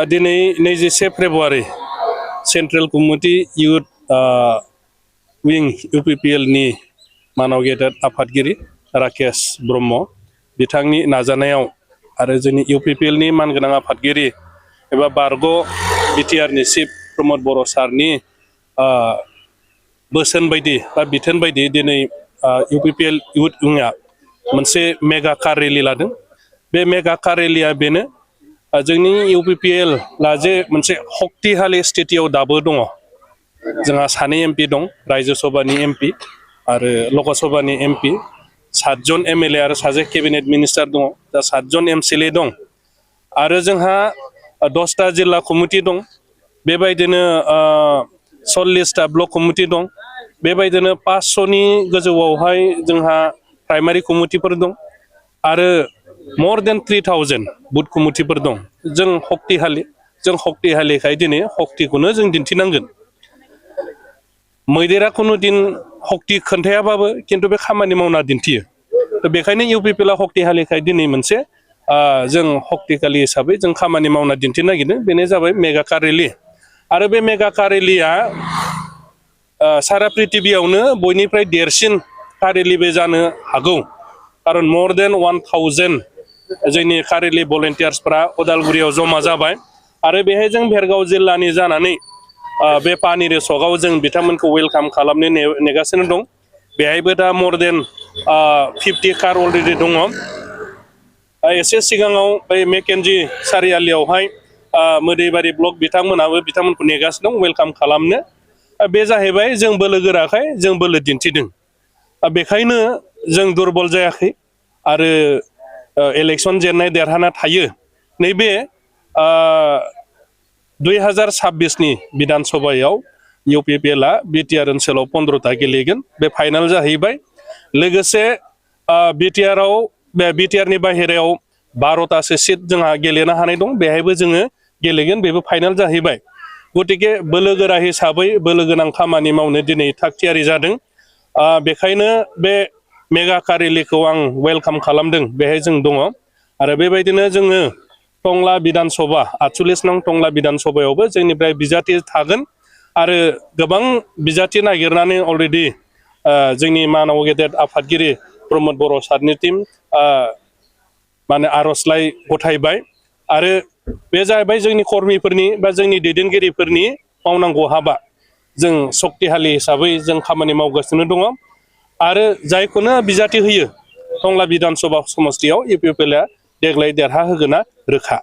दिनै 21 February central committee youth विं UPPL नि मानाव गेदेर आफादगिरि राकेश ब्रह्म बिथांनि नाजानायाव आरो जोंनि UPPL नि मानगोनां आफादगिरि एबा बारग' BTR नि चिफ प्रमद बर' सारनि बोसोन बायदि बा बिथोन बायदि दिनै UPPL इउथ विंआ मोनसे मेगा कार रेलि लादों। बे मेगा कार रेलिया बेनो जोंनि UPPL जे मोनसे शक्तिशाली स्थितियाव दाबो दङ। जोंहा 2 MP दं, रायजो सभानि MP आरो लकसभानि MP, 7 जन MLA आरो 1 केबिनेट मिनिस्टार दङ, दा 7 जन MCLA दं आरो जोंहा 10टा जिल्ला कमिटि दं, बेबायदिनो 40टा ब्लक कमिटि दं, बेबायदिनो 500नि गोजौआवहाय जोंहा प्राइमारि कमिटिफोर दं आरो more than 3000 बुथ कमिटिफोर दं। जों शक्तिशालिखाय दिनै शक्तिखौनो जों दिन्थिनांगोन। मैदेरा खुनु दिन शक्ति खोन्थायाबाबो खिन्थु बे खामानि मावना दिन्थियो। बेखायनो UPPL शक्तिशालिखाय दिनै मोनसे जों शक्तिशाली हिसाबै जों खामानि मावना दिन्थिनो नागिरदों। बेनो जाबाय मेगा कार रेलि आरो बे मेगा कार रेलिया सारा पृथिबियावनो बयनिफ्राय देरसिन कार रेलिबो जानो हागौ, खारन more than 1000 जोंनि कार रेलि भलेन्टियार्सफ्रा उदालगुरियाव जमा जाबाय आरो बेहाय जों भेरगाव जिल्लानि जानानै बे पानेरि सकआव जों बिथांमोनखौ वेलकाम खालामनो नेगासिनो दं। बेहायबो दा more than 50 कार अलरेडि दङ। एसे सिगाङाव बै मेकेन्जी सारियालियावहाय मोदैबारि ब्लक बिथांमोनखौ नेगासिनो दं वेलकाम खालामनो। बे जाहैबाय जों बोलो गोराखाय जों बोलो दिन्थिदों। बेखायनो जों दुरबल जायाखै आरो इलेक्सन जेननाय देरहाना थायो। नैबे 2026नि बिधान सभायाव UPPLआ BTR ओनसोलाव 15टा गेलेगोन। बे फाइनाल जाहैबाय। लोगोसे BTRनि बाहेरायाव 12टासो सिट जोंहा गेलेनो हानाय दं, बेहायबो जोङो गेलेगोन, बेबो फाइनाल जाहैबाय। गतिके बोलो गोरा हिसाबै बोलो गोनां खामानि मावनो दिनै थाग थियारि जादों। बेखायनो बे मेगा कार रेलिखौ आं वेलकाम खालामदों, बेहाय जों दङ आरो बेबायदिनो जोङो टंला बिधान सभा 48 नं टंला बिधान सभायावबो जोंनिफ्राय बिजाथि थागोन आरो गोबां बिजाथि नागिरनानै अलरेडि जोंनि मानाव गेदेर आफादगिरि प्रमद बर' सारनि टीम आर'जलाइ गथायबाय आरो बे जाहैबाय जोंनि कर्मिफोरनि बा जोंनि दैदेनगिरिफोरनि मावनांगौ हाबा। जों शक्तिशाली हिसाबै जों खामानि मावगासिनो दङ आरो जायखौनो बिजाथि होयो टंला बिधान सभा समस्तियाव UPPLआ देग्लाय देरहा होगोना रोखा।